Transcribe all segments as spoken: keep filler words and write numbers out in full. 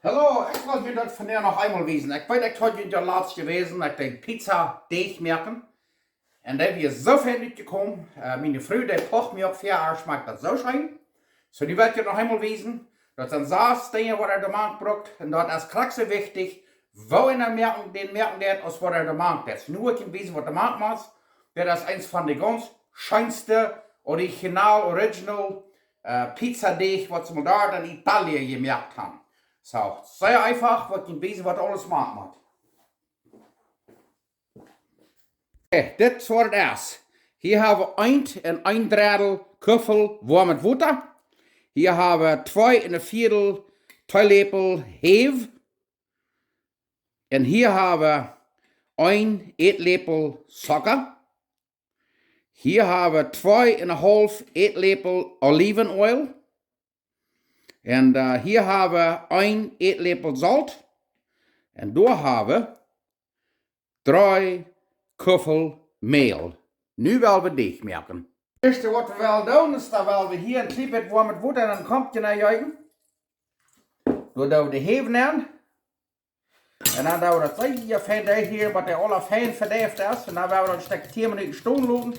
Hallo, ekj well junt daut vondoag noch eemol wiesen. Ekj weet, ekj haud junt daut latst jewäsen, ekj deed Pizza Deech moaken. Un daut wia soo fein utjekomen. Äh, miene Fru, dee pocht mie uk väa, äa schmakjt daut soo scheen. Soo, nu well ekj junt noch eemol wiesen. Daut sent sas Dinja, waut eena doa mank brukt. Un daut es krakjt soo wichtich, woo eena dän moaken, dän moaken deit, aus waut eena doa mank deit. Soo, nu well ekj junt wiesen, waut eena doa mank mott. Daut es eent von de gaunz scheenste, original, original, äh, Pizza Deech, waut see mol doa en Italien jemoakt haben. Soo, sea eefach, woa ekj junt wiesen, waut aules mank mott. Okay, dit es waut et es. Hia hab wie eent un een Drettel Kuffel woamet Wota. Hia hab wie twee un een Viedel Teeläpel Hew. Un hia hab wie een Ätläpel Zocka. Hia hab wie twee un een haulf Ätläpel Olivenöl. Un, äh, hia hab wie een Ätläpel Solt. Un doa hab wie dree Kuffel Mäl. Nu well wie Deech moaken. Daut ieeschte, waut wie wellen doonen, es, dan well wie hia een kjlien bät woamet Wota en een Koppche nenjeeten. Doa doo wie de Hew nenn. Un dan doo wie daut sea fein derchrieren, waut dee aula fein vedeeft es. Un dan woa wie daut een Stekj tieen Minuten stonen loten,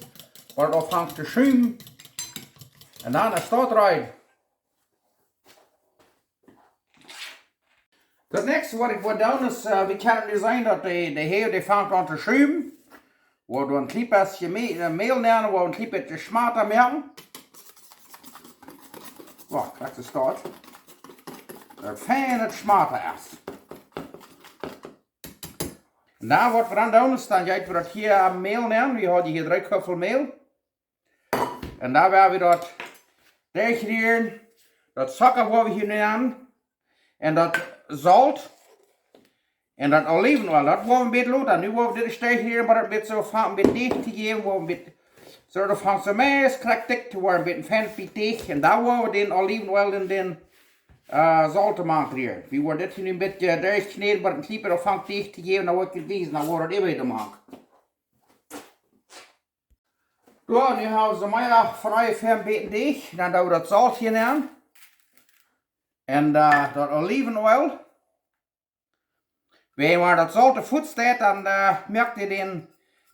waut daut aunfangt to schumen. Un dan es daut reed. Daut näakjste, waut ekj woa doonen, es, äh, wie kjennen nu seenen, daut de, de Hew, dee fangt aun to schumen. Woa wie een kjlien bät Mä-, äh, Mäl nämen, woa wie een kjlien bät Schmauta moaken. Soo, daut es daut. Daut fein Schmauta es. Un dan, waut wie dan doonen, es, dan jeet wie daut hia aun Mäl nämen. Wie haben hia dree Kuffel Mäl. Un dan woa wie daut derchrieren. Daut Zocka woa wie hia nämen. Un daut Solt. Un daut Olivenöl, daut woa wie een bät loten. Nu woa wie dit derchrieren, mau een bät soo fa-, een bät dicht to jäwen, woa wie een bät, soo daut fangt soo meist krakjt dikj to woaren, een bät fein bät dicht. Un dan woa wie dän Olivenöl en dän, äh, Solt mank rieren. Wie woaren dit hia nu een bät derchkjnäden, mau een kjlien bät aunfangt dicht to jäwen, dan woa ekj daut wiesen, dan woat daut äwa de mank. Soo, nu hab wie soo mea frei fa een bät Deech. Dan doo wie daut Solt hia nenn. Un, äh, daut Olivenöl. Wan mau daut Solt to väl steit, dan, äh, moakt dee dän,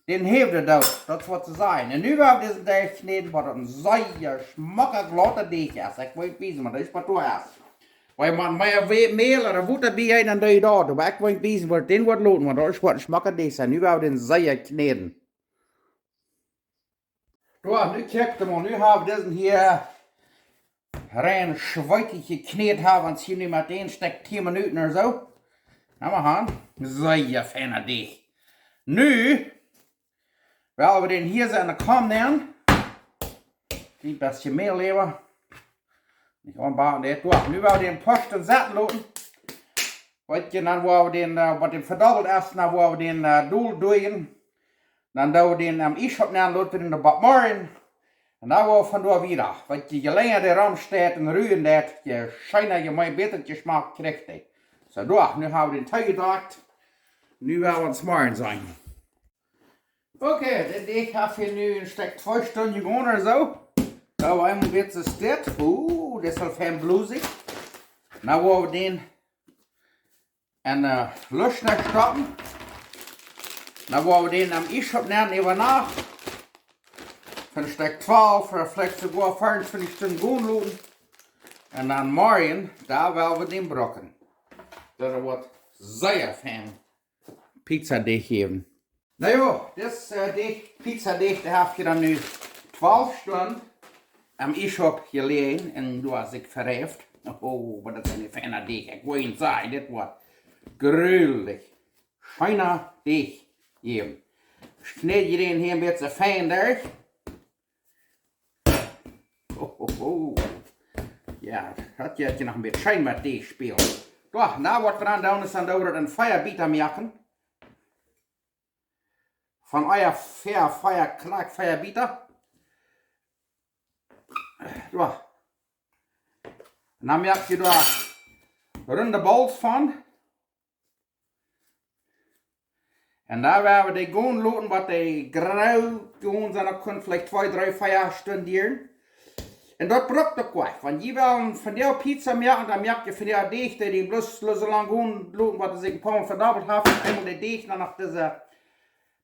dän Hew doot. Daut es waut see sajen. Un nu woa wie disen Deech kjnäden, waut een sea schmocka glatta Deech es. Ekj well junt wiesen, waut daut es, waut daut es. Wan mau mea We-, Mäl ooda Wota bie haft, dan doo jie daut. Oba ekj well junt wiesen, waut daut woat loten, want daut es waut een schmocka Deech es. Nu woa wie dän sea kjnäden. Soo, nu kjikjt mol, nu hab wie disen hia rein schweetich jekjnät, hab wie ons hia nu met een Stekj tieen Minuten ooda soo. Na, wie haben sea feina Deech. Nu well wie dän hia soo enne Komm nämen. Een bät Mäl äwa. Nich aunbaken, dit woat. Nu woa wie dän Posten sitten loten. Weetst, dan woa wie dän, äh, waut dän vedobbelt es, dan woa wie dän, äh, dol doonen. Dan doo wie dän aum Iesschaup nenn, lot wie dän een bät moaken. Un dan woa wie von doa wieda. Weetst, je lenja dee romsteit un ruen deit, je scheena, je mea bäta Jeschmak kjricht dee. Soo, doa, nu hab wie dän toojedakjt. Nu woa wie ons moaken seenen. Okay, dit Deech haft hia nu een Stekj twee Stunden jegonen ooda soo. Doa woa wie een bät steit. Oeh, dit es aul fein blosich. Dan woa wie dän en, äh, Luft nenn stoppen. Dan woa wie dän aum Iesschaup nämen äwa Nacht. Fa een Stekj twalf ooda veleicht soogoa vea un twintich Stunden gonen loten. Un dan morjen, dan woa wie dän brucken. Daut woat sea fein Pizza Deech jäwen. Na jo, dis, äh, Deech, Pizza Deech, dee haft hia dan nu twalf Stunden aum Iesschaup jeläajen un doa sikj vereeft. Oh, oba daut es een feina Deech. Ekj woa junt sajen, dit woat jreslich feina Deech jäwen. Schnied jie dän hia een bät fein derch. Ho, ho, ho. Jo, daut jeit je noch een bät scheen met dee spälen. Doch, na, waut wie dan doonen, es dan doo wie daut en Fiabieta moaken. Von ea Fia, Fia, Knack, Fiabieta. Doch. Un dan moak jie doa runde Balls von. Un dan woa wie dee gonen loten, waut dee groot gonen sent, daut kaun veleicht twee, dree, vea Stunden dieren. Un daut brukt uk goa nich. Wan jie wellen vondoag Pizza moaken, dan moakt jie vondoag Deech, dee dee bloos soo lang gonen loten, waut sikj een poa mol vedobbelt haft. Un eemol de Deech dan opp dise,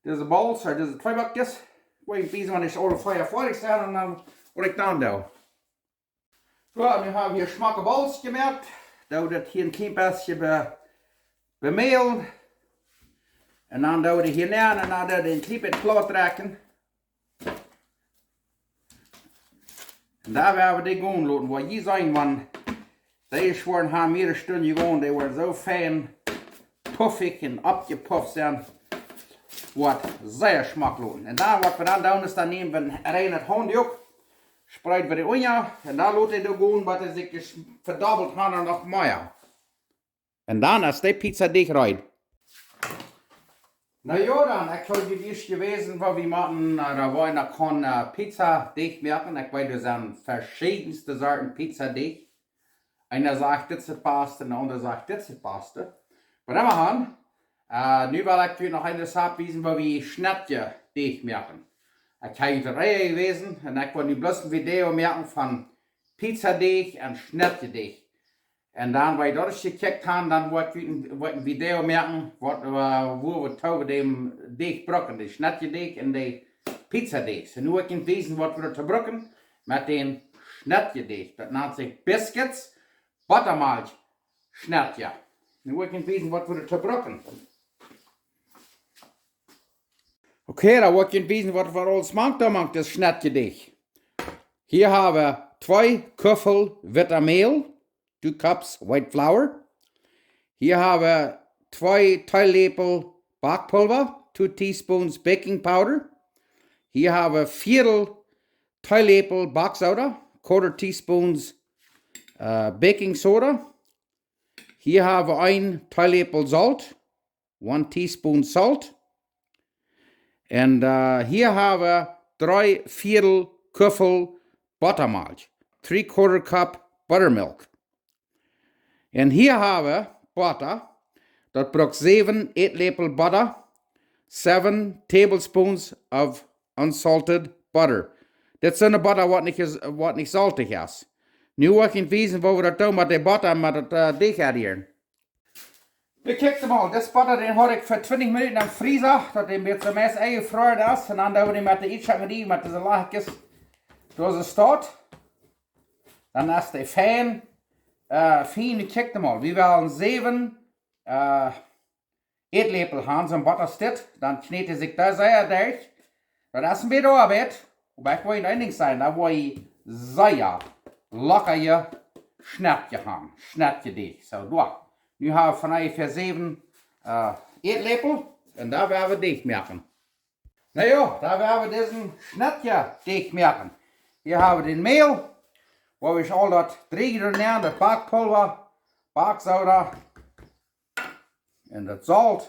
dise Bowls, äh, dise Tweebackjes. Woa ekj wiesen, wan ekj aule vea foadich sie, un dan woa ekj dan doonen. Soo, nu hab wie hia schmocke Bowls jemoakt. Doo daut hia een kjlien bät be-, bemälen. Un dan doo wie hia nenn un dan doo wie een kjlien bät plaut trakjen. Un dan woa wie dee gonen loten, woa jie seenen, wan dee ieescht woaren ha mea Stund jegonen, dee woaren soo fein puffig un oppjepuft sennen. Woat sea schmock loten. Un dan, waut wie dan doonen, es dan näm wie een reinet Haundduak, spreid wie dee unja, un dan lot dee doa gonen, waut dee sikj ieescht vedobbelt haben un noch mea. Un dan es de Pizza Deech reed. Na jo, dan, ekj haud junt ieescht jewäsen, waut wie motten, äh, doa woa wie noch kjennen, äh, Pizza Deech moaken. Ekj weet, doa sent veschiedenste Sorten Pizza Deech. Eena sajcht, dit es daut baste, un de aundra sajcht, dit es daut baste. Oba emmahan, äh, nu well ekj junt noch een Rezept wiesen, waut wie Schnetje Deech moaken. Ekj hab junt daut ea jewäsen, un ekj well nu bloos een Video moaken von Pizza Deech un Schnetje Deech. Un dan, wan jie daut ieescht jecheckt haben, dan woa ekj een, woa ekj een Video moaken, waut, äh, woo wie to däm Deech brucken, de Schnetje Deech un de Pizza Deech. Soo, nu woa ekj junt wiesen, waut wie doa to brucken met dän Schnetje Deech. Daut nant sikj Biscuits, Bottamalkj, Schnetje. Nu woa ekj junt wiesen, waut wie doa to brucken. Okay, dan woa ekj junt wiesen, waut wie aules mank, dan mank daut Schnetje Deech. Hia hab wie twee Kuffel wittet Mäl, two cups white flour. Hia hab wie twee Teeläpel Backpulver, two teaspoons baking powder. Hia hab wie Viedel Teeläpel Backsoda, quarter teaspoons, äh, baking soda. Hia hab wie een Teeläpel Solt, one teaspoon salt. Un, äh, hia hab wie dree Viedel Kuffel Bottamalkj, three quarter cup buttermilk. Un hia hab wie Botta, daut brukt säwen Ätläpel Botta, seven tablespoons of unsalted butter. Dit es eene Botta, waut nich es, waut nich soltich es. Nu woa ekj junt wiesen, woo wie daut doonen met de Botta, met daut, äh, Deech adderen. Wie kjikjen mol, dis Botta, dän haud ekj fa twintich Minuten em Freezer, daut dee een bät meist enjefroaren es. Un dan doo wie dee met de Ieedschocken, met dise Lachkjes, doa soo staut. Dan es dee fein, äh, fein, kjikj mol. Wie wellen säwen, äh, Ätläpel haben, soon Botta es dit, dan kjnät dee sikj doa sea derch. Daut es een bät Oabeit, oba ekj well junt een Dinkj sajen, daut woat sea lockere Schnetje haben, Schnetje Deech. Soo, doa. Nu hab wie von onjefäa säwen, äh, Ätläpel, un doa woa wie Deech moaken. Na jo, doa woa wie disen Schnetje Deech moaken. Hia hab wie daut Mäl, woo wie aul daut Dreeje nenn, daut Backpulver, Backsoda, un daut Solt.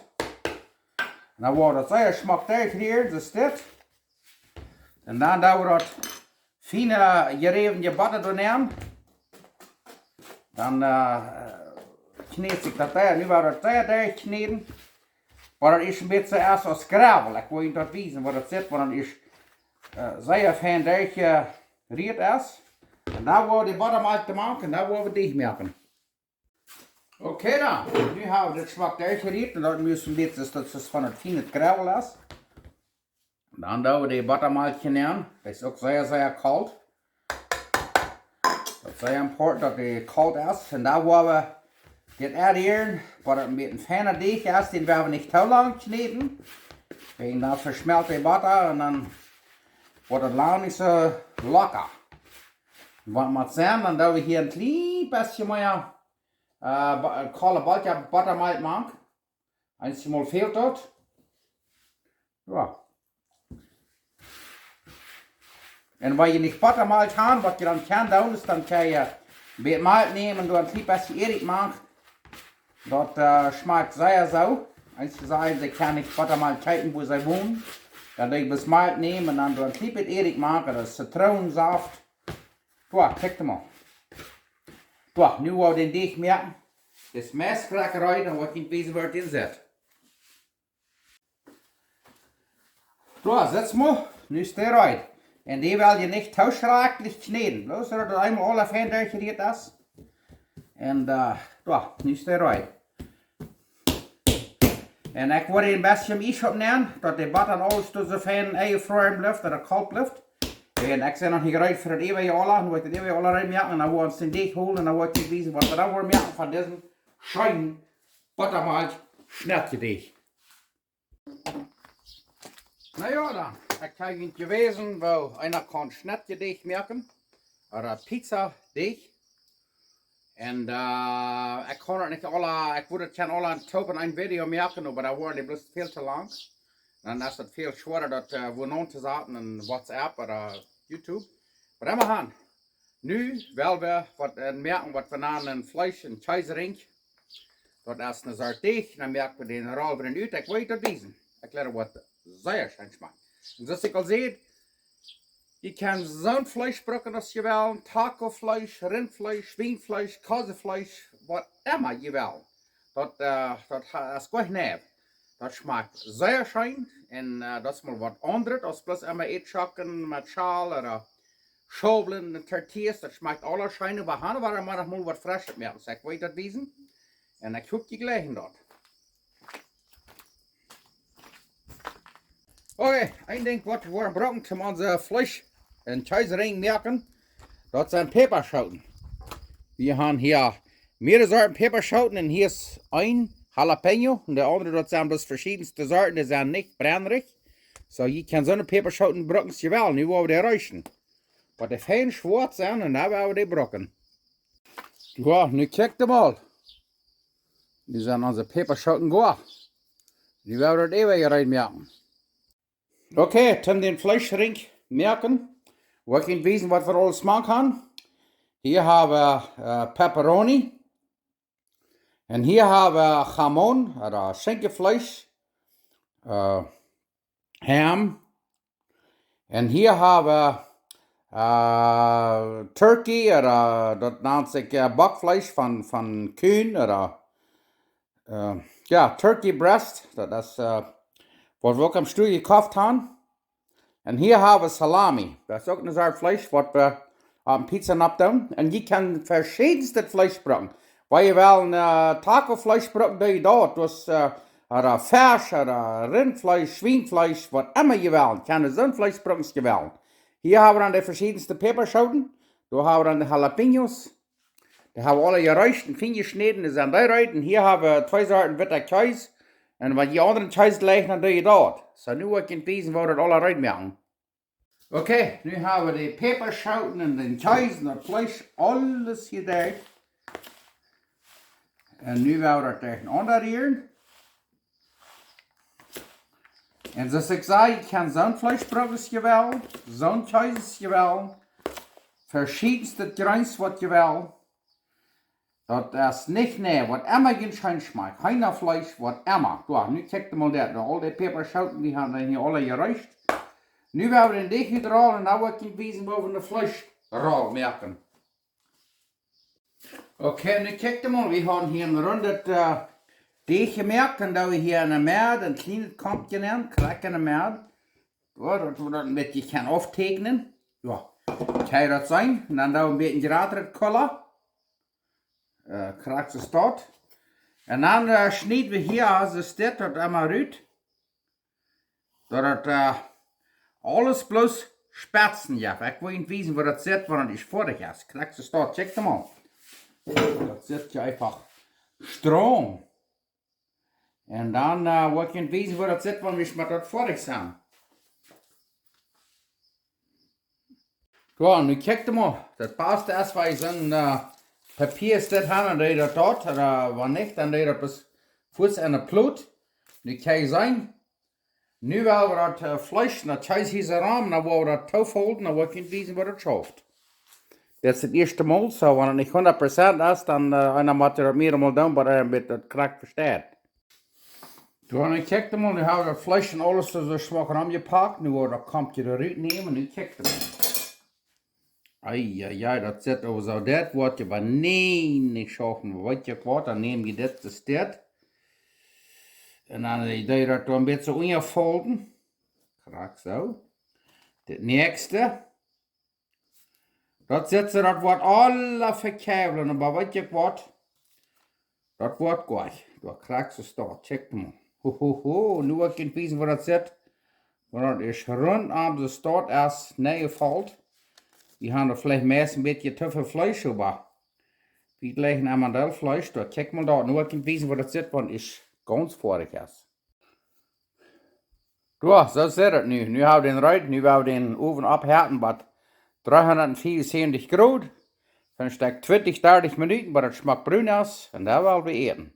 Un dan woa wie daut sea schmock derchrieren, soo es dit. Un dan doo wie daut fiene jeräwne Botta doa nenn. Dan, äh, kjnät sikj daut doa. Nu woa wie daut doa derchkjnäden. Oba daut es een bät aus, aus Gravel. Ekj well junt daut wiesen, woo daut sitt, wan daut es, äh, sea fein derchjerieet es. Un dan woa wie de Bottamalkj doa mank, un dan woa wie Deech moaken. Okay dan, nu hab wie dit schmock derchjerieet un daut mott een bät, daut es von daut fiene Gravel es. Dan doo wie de Bottamalkj nenn. Daut es uk sea, sea kolt. Daut es sea important, daut dee kolt es. Un dan woa wie dit adderen, waut een bät een feina Deech es, dän woa wie nich too lang kjnäden. Wäajen dan veschmelt de Botta un dan woat daut lang nich soo locker. Waut mott sennen, dan doo wie hia een kjlien bät mea, äh, Bo-, kolle Botta, Bottamalkj mank. Eent mol fält daut. Jo. Un wan jie nich Bottamalkj haben, waut jie dan kjennen doonen, es dan kjenn jie een bät Malkj nämen un doa een kjlien bät Ädikj mank. Daut, äh, schmakjt sea soo. Eenje sajen, see kjennen nich Bottamalkj kjeepen, wua see wonen. Dan doo jie bloos Malkj nämen un dan doa een kjlien bät Ädikj mank, daut es Zitroonensaft. Doa, kjikj mol. Doa, nu woa wie dän Deech moaken. Daut es meist krakjt reed, dan woa ekj junt wiesen, woo daut sitt. Doa, sitt mol, nu es dee reed. Un dee well jie nich too schrakjlich kjnäden. Bloos daut daut eemol aule fein derchjerieet es. Un, äh, jo, nu es dee reed. Un ekj woa een bät Iesch oppnämen, daut de Botta un aules doa soo fein enjefroaren blift, daut et kolt blift. Un ekj sie noch nich reed fa daut äwaje aula. Nu woa ekj daut äwaje aula reed moaken un dan woa wie ons dän Deech holen un dan woa ekj junt wiesen, waut wie dan woaren moaken von disen scheenen Bottamalkj Schnetjedeech. Na jo, dan. Ekj hab junt jewäsen, woo eena kaun Schnetjedeech moaken. Ooda Pizzadeech. Un, äh, ekj kaun daut nich aula, ekj wudd daut jiern aula toop en een Video moaken, oba dan woaren dee bloos väl too lang. Dan es daut väl schwoara, daut, äh, wua aun to saten en WhatsApp ooda YouTube. Oba emmahan, nu well wie waut, äh, moaken, waut wie nanen Fleesch un Kjeesrinj. Daut es een Sort Deech, dan moak wie dän Roll wada ut. Ekj well daut wiesen. Ekj leet waut sea scheen schmakjt. Un soo aus ekj aul säd, jie kjennen soon Fleesch brucken aus jie wellen, Tacofleesch, Rintfleesch, Schwienfleesch, Kosefleesch, waut emma jie wellen. Daut, äh, daut ha-, es goa neiw. Daut schmakjt sea scheen. Un, äh, daut es mol waut aundret aus bloos emma Ätschocken met Schal ooda Schaublen un Tortillas. Daut schmakjt aula scheen, oba wie haben mau noch mol waut Freschet moaken. Soo, ekj well daut wiesen. Un ekj hop, jie jlikjen daut. Okay, een Dinkj waut wie woaren brucken toom onse Fleesch un Kjeesrinj moaken, daut sent Päpaschooten. Wie haben hia mearere Sorten Päpaschooten un hia es een Jalapeño un de aundre, daut sent bloos veschiedenste Sorten, dee sent nich brennrich. Soo, jie kjennen soone Päpaschooten brucken aus jie wellen. Nu woa wie dee reesten. Waut dee fein schwoat sent un dan woa wie dee brucken. Jo, nu kjikjt mol. Nu sent onse Päpaschooten goa. Nu woa wie daut äwaje reed moaken. Okay, toom dän Fleeschrinj moaken, woa ekj junt wiesen, waut wie aules mank haben. Hia haben wie, äh, Pepperoni. Un hia haben wie Jamón, ooda Schinkjefleesch, äh, Ham. Un hia haben wie, äh, Turkey, ooda daut nant sikj, äh, Bokfleesch von, von Kuhn, ooda, äh, jo, Turkey Breast, daut es, äh, waut wie uk aum Stua jekoft haben. Un hia haben wie Salami. Daut es uk een Sort Fleesch, waut wie opp Pizza nopp doonen. Un jie kjennen veschiedenste Fleesch brucken. Wan jie wellen, äh, Tacofleesch brucken, doo jie daut. Daut es, äh, ooda Fesch, ooda Rintfleesch, Schwienfleesch, waut emma jie wellen. Kjennen soon Fleesch brucken aus jie wellen. Hia haben wie dan de veschiedenste Päpaschooten. Doa haben wie dan de Jalapeños. Dee haben wie aule jereezt un fein jeschnäden, dee sent reed. Un hia haben wie twee Sorten witta Kjees. Un wan jie aundren Kjees jlikjen, dan doo jie daut. Soo, nu woa ekj junt wiesen, woo wie daut aula reed moaken. Okay, nu haben wie de Päpaschooten un dän Kjees un daut Fleesch, aules hia derch. Un nu woa wie daut derchenaunda rieren. Un soo aus ekj säd, jie kjennen soon Fleesch brucken aus jie wellen, soon Kjees aus jie wellen, veschiedenste Jreens waut jie wellen. Daut es nich, nä, waut emma junt scheen schmakjt. Heenafleesch, waut emma. Jo, nu kjikjt mol daut. Nu aul de Päpaschooten, dee haben wie hia aule jereezt. Nu woa wie dän Deech utrollen un dan woa ekj junt wiesen, woo wie een Fleeschroll moaken. Okay, nu kjikjt mol, wie haben hia een rundet, äh, Deech jemoakt un dan hia enne Medd een kjlienet Kompkje nämen, krakjt enne Medd. Jo, daut wie daut een bät kjennen aufteakjnen. Jo, kjenn jie daut seenen? Un dan doa een bät jratret Kola. Äh, krakjt soo daut. Un dan, äh, schnied wie hia, soo aus dit, daut emma rut. Daut daut, äh, aules bloos Spetsen jeft. Ekj well junt wiesen, woo daut sitt, wan daut foadich es. Krakjt soo daut, kjikjt mol. Daut sitt hia eefach stroom. Un dan, äh, woa ekj junt wiesen, woo daut sitt, wan wie met daut foadich sent. Jo, nu kjikjt mol. Daut baste es, wan jie soon, äh, Papia es daut haben, dan doo jie daut doa, ooda wan nich, dan doo jie daut bloos fuaz enne Plot. Nu kjenn jie seenen. Nu woa wie daut, äh, Fleesch, daut Kjees hia rom, dan woa wie daut toofoolen, dan woa ekj junt wiesen, woo daut schauft. Daut es daut ieeschte Mol, soo, wan daut nich hundat Prozent es, dan, äh, eena mott daut mearemol doonen, bat eena daut krakjt vesteit. Jo, nu kjikjt mol, nu haben wie daut Fleesch un aules soo, soo schmock romjepakt. Nu woa wie daut Kompkje doa rut nämen, nu kjikjt mol. Ai, ai, ai, daut sitt oba soo, daut woat je bie nä nich schaufen. Weet jie waut, dan näm jie dit, daut dit. Un dan, äh, doo jie daut doa een bät unjafolden. Krakjt soo. Daut näakjste. Daut sitt soo, daut woat aula vekjeewlen, oba weet jie waut? Daut woat goot. Doa krakjt soo staut. Kjikj mol. Ho, ho, ho. Nu woa ekj junt wiesen, woo daut sitt. Woo daut es runtom soo staut es, nä, jefelt. Wie haben doa veleicht meist een bät too väl Fleesch, oba wie jleichen emma een Deel Fleesch. Doa, kjikj mol doa. Nu woa ekj junt wiesen, woo daut sitt, wan et gaunz foadich es. Doa, soo sitt et nu. Nu hab wie dän reed, nu woa wie dän Owen opphitten bie dreehundatfiefunsäwentich Grod. Fa een Stekj twintich, dartich Minuten, bat et schmock brun es. Un dan woa wie äten.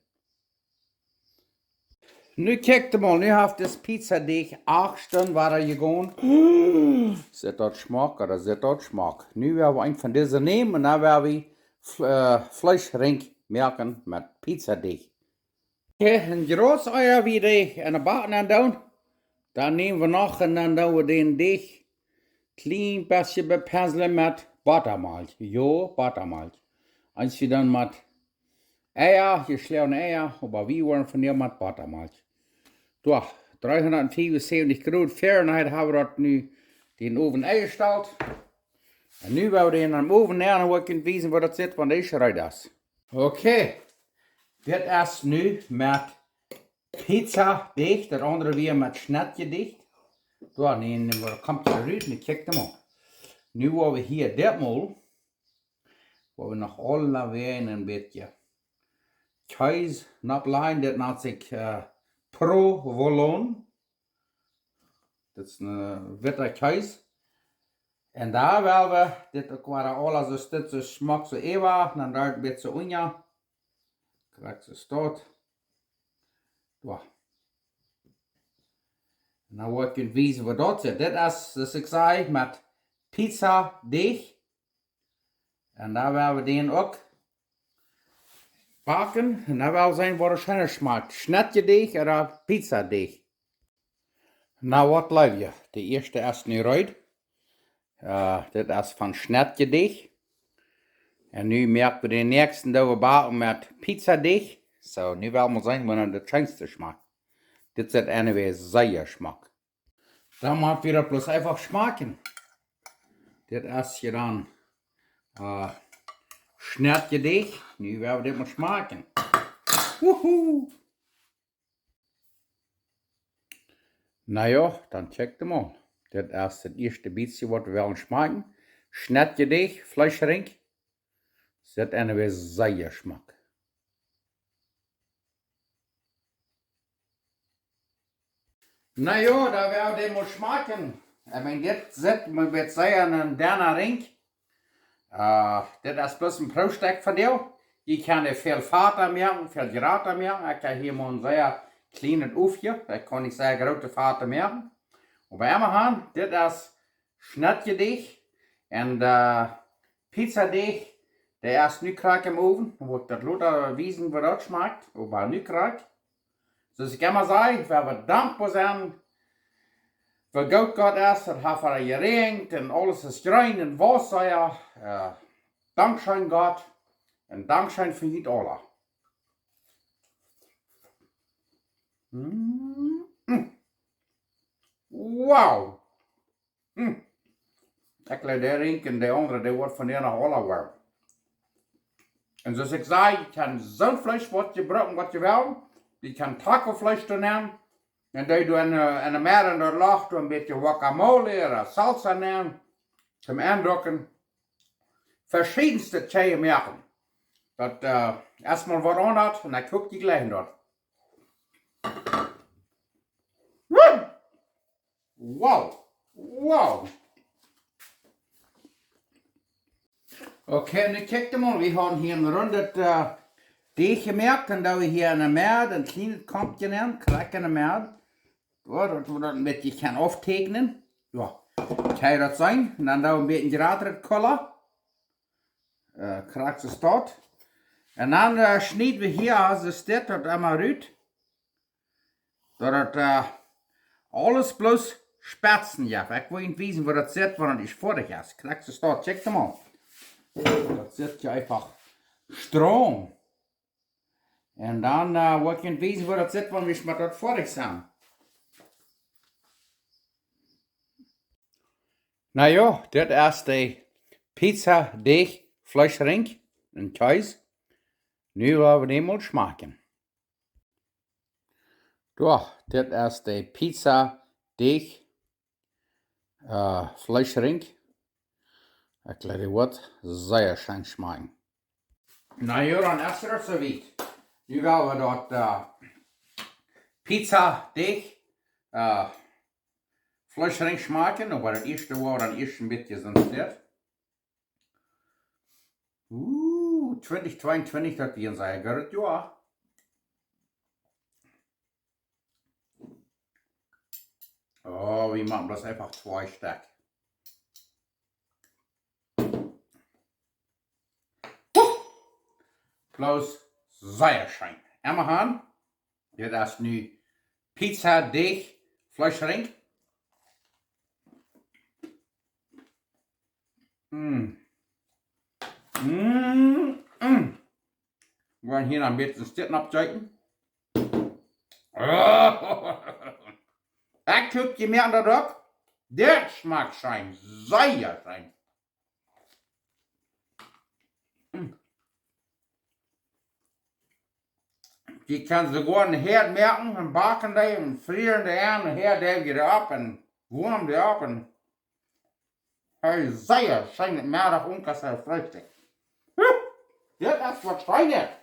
Nu kjikjt mol, nu haft dis Pizzadeajch acht Stunden wada jegonen. Sitt daut schmock, ooda sitt daut schmock? Nu woa wie een von dise nämen un dan woa wie Fl-, äh, Fleeschrinj moaken met Pizzadeajch. Okay, un jrod ea wie dee enne Bak nenn doonen, dan näm wie noch un dan doo wie dän Deajch kjlien bät bepenslen met Bottamalkj. Jo, Bottamalkj. Eent wie dan met Eia, jeschlagene Eia, oba wie woaren vondoag met Bottamalkj. Doa, dreehundatfiefunsäwentich Grod Fahrenheit hab wie daut nu dän Owen enjestalt. Un nu woa wie dän em Owen nämen, woa ekj junt wiesen, woo daut sitt, wan dee reed es. Okay, dit es nu met Pizzadeajch, daut aundre wia met Schnetjedeajch. Doa, nä, nä, woo kjemt et rut? Nu kjikj mol. Nu woa wie hia dit mol, woa wie noch aula wada een bät Kjees nopp lajen. Dit nant sikj, äh, Provolone. Dit es een, äh, witta Kjees. Un dan woa wie dit uk wada aules soo, dit soo schmock soo äwa, dan doa een bät unja. Krakjt soo staut. Doa. Un dan woa ekj junt wiesen, woo daut sitt. Dit es, soo aus ekj säd, met Pizzadeajch. Un dan woa wie dän uk backen. Un dan woa wie seenen, woo daut scheen schmakjt. Schnetjedeajch ooda Pizzadeajch. Nu, waut jleew jie? De ieeschte es nu reed. Äh, dit es von Schnetjedeajch. Un nu moak wie dän näakjsten, doo wie backen met Pizzadeajch. Soo, nu woa wie seenen, woo daut scheenste schmakjt. Dit sitt anyway sea schmock. Dan moak wie daut bloos eefach schmakjen. Dit es hia dan, äh, Schnetjedeajch. Nu woa wie dit mol schmakjen. Wuhu! Na jo, dan kjikjt mol. Dit es daut ieeschte bät, waut wie wellen schmakjen. Schnetjedeajch, Fleeschrinj. Sitt anyway sea schmock. Na jo, dan woa wie dän mol schmakjen. Ekj meen, dit sitt, mau woat seenen, een denna Rinj. Äh, dit es bloos een Proowstekj von dee. Jie kjennen väl fata moaken, väl jrata moaken. Ekj hab hia mau een sea kjlienet Owentje. Ekj kaun nich sea groote fata moaken. Oba emmahan, dit es Schnetjedeajch. Un, äh, Pizzadeajch, dee es nu krakjt em Owen. Dan woa ekj daut lota wiesen, woo daut schmakjt. Oba nu krakjt. Soo aus ekj emma saj, wie woaren dankboa sennen, woo goot Gott es, daut haft wada jeräajent un aules es jreen un Wota, jo. Äh, dankscheen, Gott, un dankscheen fa junt aula. Mm. Wow. Hm. Ekj leew dee Rinj un dee aundre, dee woat vondoag noch aula woaren. Un soo aus ekj säd, jie kjennen soon Fleesch waut jie brucken, waut jie wellen. Jie kjennen Tacofleesch doa nämen. Un dee doa enne, enne Medd, doa lajcht doa een bät guacamole ooda Salsa nämen. Toom aunduken. Veschiedenste Tjeie moaken. Daut, äh, es mol waut aundret un ekj hop, jie jlikjen daut. Woo! Wow. Wow. Okay, nu kjikjt mol, wie haben hia een rundet, äh, Deajch jemoakt un dan wie hia enne Medd een kjlienet Kompkje nämen, krakjt enne Medd. Jo, daut wie daut een bät kjennen aufteakjnen. Jo, kjenn jie daut seenen. Un dan doa een bät jratret Kola. Äh, krakjt soo staut. Un dan, äh, schnied wie hia, aus et steit, daut emma rut. Daut et, äh, aules bloos Spetsen jeft. Ekj well junt wiesen, woo daut sitt, wan et foadich es. Krakjt soo staut, kjikjt mol. Daut sitt hia eefach strom. Un dan, äh, well ekj junt wiesen, woo daut sitt, wan wie met daut foadich sent. Na jo, dit es de Pizza Deeg Fleeschrinj un Kjees. Nu woa wie dee mol schmakjen. Jo, dit es de Pizza Deeg, äh, Fleeschrinj. Ekj jleew, dee woat sea scheen schmakjen. Na jo, dan es et soo wiet. Nu woa wie daut, äh, Pizza Deeg, äh, Fleeschrinj schmakjen, oba daut ieeschte woa wie dan ieescht een bät soont dit. Uh, twintich tweeuntwintich, daut wia een sea goodet Joa. Oh, wie moaken bloos eefach twee Stekj. Bloos sea scheen. Emma han. Dit es nu Pizza Deeg Fleeschrinj. Mm. Mm, mm. Wie woaren hia noch een bät Stitten oppjeeten. Ekj hop, jie moakjen daut uk. Dit schmakjt scheen, sea scheen. Mm. Jie kjennen soogoa een Herd moaken un backen dee un frieren dee aun un Herd dee wada opp un woam dee opp un hee sea scheen Meddach un kaun hee Freestikj. Huh, dit es waut Scheenet.